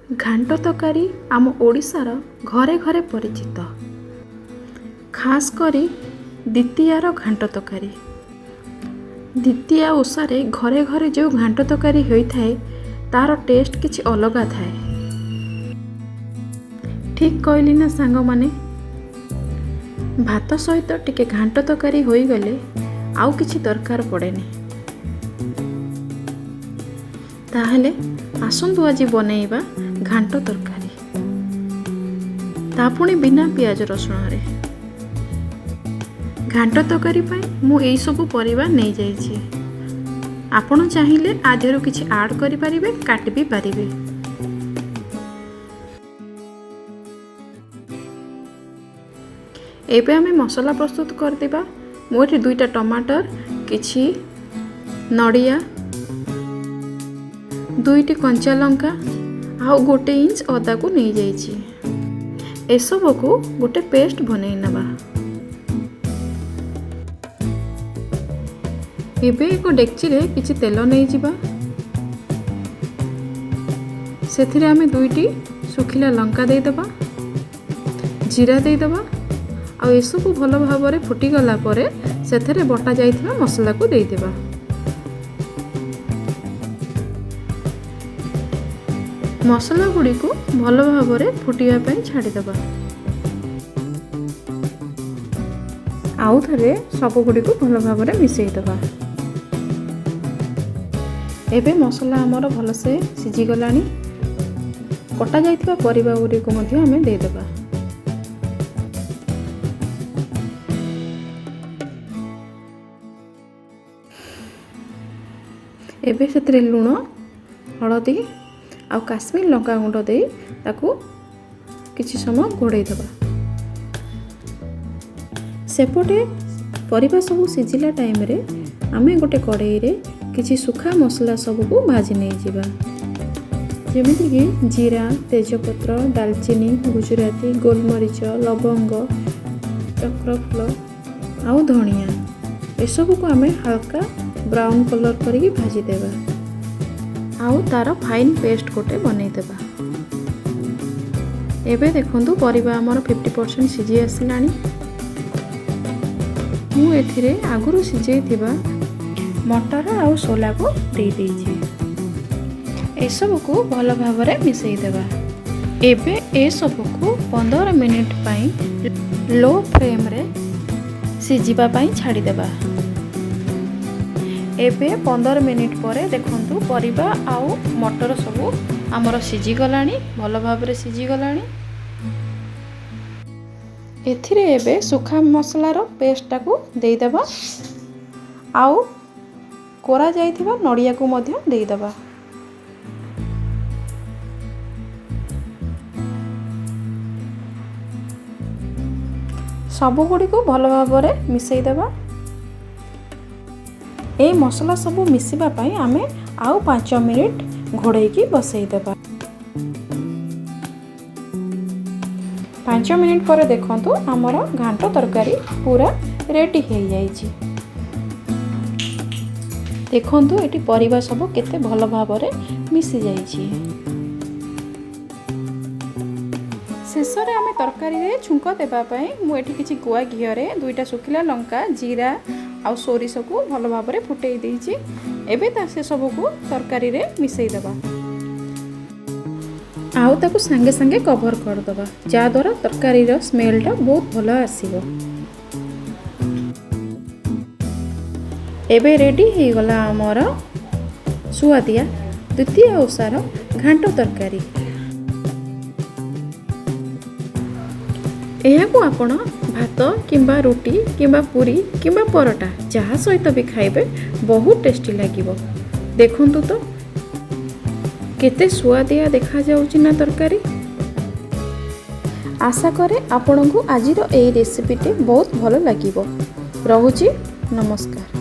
ଘାଣ୍ଟ ତରକାରୀ ଆମ ଓଡ଼ିଶାର ଘରେ ଘରେ ପରିଚିତ, ଖାସ୍ କରି ଦ୍ୱିତୀୟାର ଘାଣ୍ଟ ତରକାରୀ। ଦ୍ୱିତୀୟା ଓଷାରେ ଘରେ ଘରେ ଯେଉଁ ଘାଣ୍ଟ ତରକାରୀ ହୋଇଥାଏ, ତା'ର ଟେଷ୍ଟ କିଛି ଅଲଗା ଥାଏ। ଠିକ୍ କହିଲି ନା ସାଙ୍ଗମାନେ? ଭାତ ସହିତ ଟିକେ ଘାଣ୍ଟ ତରକାରୀ ହୋଇଗଲେ ଆଉ କିଛି ଦରକାର ପଡ଼େନି। ତାହେଲେ ଆସନ୍ତୁ ଆଜି ବନେଇବା ଘାଣ୍ଟ ତରକାରୀ, ତା ପୁଣି ବିନା ପିଆଜ ରସୁଣରେ। ଘାଣ୍ଟ ତରକାରୀ ପାଇଁ ମୁଁ ଏଇସବୁ ପରିବା ନେଇଯାଇଛି। ଆପଣ ଚାହିଁଲେ ଆ ଦେହରୁ କିଛି ଆଡ଼୍ କରିପାରିବେ, କାଟି ବି ପାରିବେ। ଏବେ ଆମେ ମସଲା ପ୍ରସ୍ତୁତ କରିଦେବା। ମୁଁ ଏଠି ଦୁଇଟା ଟମାଟର, କିଛି ନଡ଼ିଆ, ଦୁଇଟି କଞ୍ଚା ଲଙ୍କା ଆଉ 1 ଇଞ୍ଚ ଅଦାକୁ ନେଇଯାଇଛି। ଏସବୁକୁ ଗୋଟେ ପେଷ୍ଟ ବନେଇ ନେବା। ଏବେ ଏକ ଡେକ୍ଚିରେ କିଛି ତେଲ ନେଇଯିବା। ସେଥିରେ ଆମେ ଦୁଇଟି ଶୁଖିଲା ଲଙ୍କା ଦେଇଦେବା, ଜିରା ଦେଇଦେବା ଆଉ ଏସବୁ ଭଲ ଭାବରେ ଫୁଟିଗଲା ପରେ ସେଥିରେ ବଟା ଯାଇଥିବା ମସଲାକୁ ଦେଇଦେବା। ମସଲା ଗୁଡ଼ିକୁ ଭଲ ଭାବରେ ଫୁଟିବା ପାଇଁ ଛାଡ଼ିଦେବା। ଆଉ ଥରେ ସବୁଗୁଡ଼ିକୁ ଭଲ ଭାବରେ ମିଶାଇ ଦେବା। ଏବେ ମସଲା ଆମର ଭଲସେ ସିଝିଗଲାଣି। କଟା ଯାଇଥିବା ପରିବା ଗୁଡ଼ିକୁ ମଧ୍ୟ ଆମେ ଦେଇଦେବା। ଏବେ ସେଥିରେ ଲୁଣ, ହଳଦୀ ଆଉ କାଶ୍ମୀର ଲଙ୍କା ଗୁଣ୍ଡ ଦେଇ ତାକୁ କିଛି ସମୟ ଘୋଡ଼େଇ ଦେବା। ସେପଟେ ପରିବା ସବୁ ସିଝିଲା ଟାଇମ୍ରେ ଆମେ ଗୋଟେ କଡ଼େଇରେ କିଛି ଶୁଖା ମସଲା ସବୁକୁ ଭାଜି ନେଇଯିବା, ଯେମିତିକି ଜିରା, ତେଜପତ୍ର, ଡାଲଚିନି, ଗୁଜୁରାତି, ଗୋଲମରିଚ, ଲବଙ୍ଗ, ଚକ୍ରଫୁଲ ଆଉ ଧଣିଆ। ଏସବୁକୁ ଆମେ ହାଲକା ବ୍ରାଉନ୍ କଲର୍ କରିକି ଭାଜିଦେବା ଆଉ ତା'ର ଫାଇନ୍ ପେଷ୍ଟ ଗୋଟେ ବନେଇଦେବା। ଏବେ ଦେଖନ୍ତୁ, ପରିବା ଆମର 50% ସିଝି ଆସିଲାଣି। ମୁଁ ଏଥିରେ ଆଗରୁ ସିଝେଇଥିବା ମଟର ଆଉ ସୋଲାକୁ ଦେଇଦେଇଛି। ଏସବୁକୁ ଭଲ ଭାବରେ ମିଶାଇ ଦେବା। ଏବେ ଏସବୁକୁ 15 ମିନିଟ୍ ପାଇଁ ଲୋ ଫ୍ଲେମ୍ରେ ସିଝିବା ପାଇଁ ଛାଡ଼ିଦେବା। ଏବେ 15 ମିନିଟ୍ ପରେ ଦେଖନ୍ତୁ, ପରିବା ଆଉ ମଟର ସବୁ ଆମର ସିଝିଗଲାଣି, ଭଲ ଭାବରେ ସିଝିଗଲାଣି। ଏଥିରେ ଏବେ ଶୁଖା ମସଲାର ପେଷ୍ଟଟାକୁ ଦେଇଦେବା ଆଉ କୋରା ଯାଇଥିବା ନଡ଼ିଆକୁ ମଧ୍ୟ ଦେଇଦେବା। ସବୁଗୁଡ଼ିକୁ ଭଲ ଭାବରେ ମିଶାଇ ଦେବା। ଏଇ ମସଲା ସବୁ ମିଶିବା ପାଇଁ ଆମେ ଆଉ 5 ମିନିଟ୍ ଘୋଡ଼େଇକି ବସେଇଦେବା। 5 ମିନିଟ୍ ପରେ ଦେଖନ୍ତୁ, ଆମର ଘାଣ୍ଟ ତରକାରୀ ପୁରା ରେଡ଼ି ହେଇଯାଇଛି। ଦେଖନ୍ତୁ, ଏଠି ପରିବା ସବୁ କେତେ ଭଲ ଭାବରେ ମିଶିଯାଇଛି। ଶେଷରେ ଆମେ ତରକାରୀରେ ଛୁଙ୍କ ଦେବା ପାଇଁ ମୁଁ ଏଠି କିଛି ଗୁଆ ଘିଅରେ ଦୁଇଟା ଶୁଖିଲା ଲଙ୍କା, ଜିରା ଆଉ ସୋରିଷକୁ ଭଲ ଭାବରେ ଫୁଟେଇ ଦେଇଛି। ଏବେ ତା ସେସବୁକୁ ତରକାରୀରେ ମିଶାଇ ଦେବା ଆଉ ତାକୁ ସାଙ୍ଗେ ସାଙ୍ଗେ କଭର୍ କରିଦେବା, ଯାହାଦ୍ୱାରା ତରକାରୀର ସ୍ମେଲଟା ବହୁତ ଭଲ ଆସିବ। ଏବେ ରେଡ଼ି ହେଇଗଲା ଆମର ସୁଆଦିଆ ଦ୍ୱିତୀୟା ଓଷାର ଘାଣ୍ଟ ତରକାରୀ। ଏହାକୁ ଆପଣ ଭାତ କିମ୍ବା ରୁଟି କିମ୍ବା ପୁରୀ କିମ୍ବା ପରଟା, ଯାହା ସହିତ ବି ଖାଇବେ, ବହୁତ ଟେଷ୍ଟି ଲାଗିବ। ଦେଖନ୍ତୁ ତ, କେତେ ସୁଆଦିଆ ଦେଖାଯାଉଛି ନା ତରକାରୀ? ଆଶା କରେ ଆପଣଙ୍କୁ ଆଜିର ଏହି ରେସିପିଟି ବହୁତ ଭଲ ଲାଗିବ। ରହୁଛି, ନମସ୍କାର।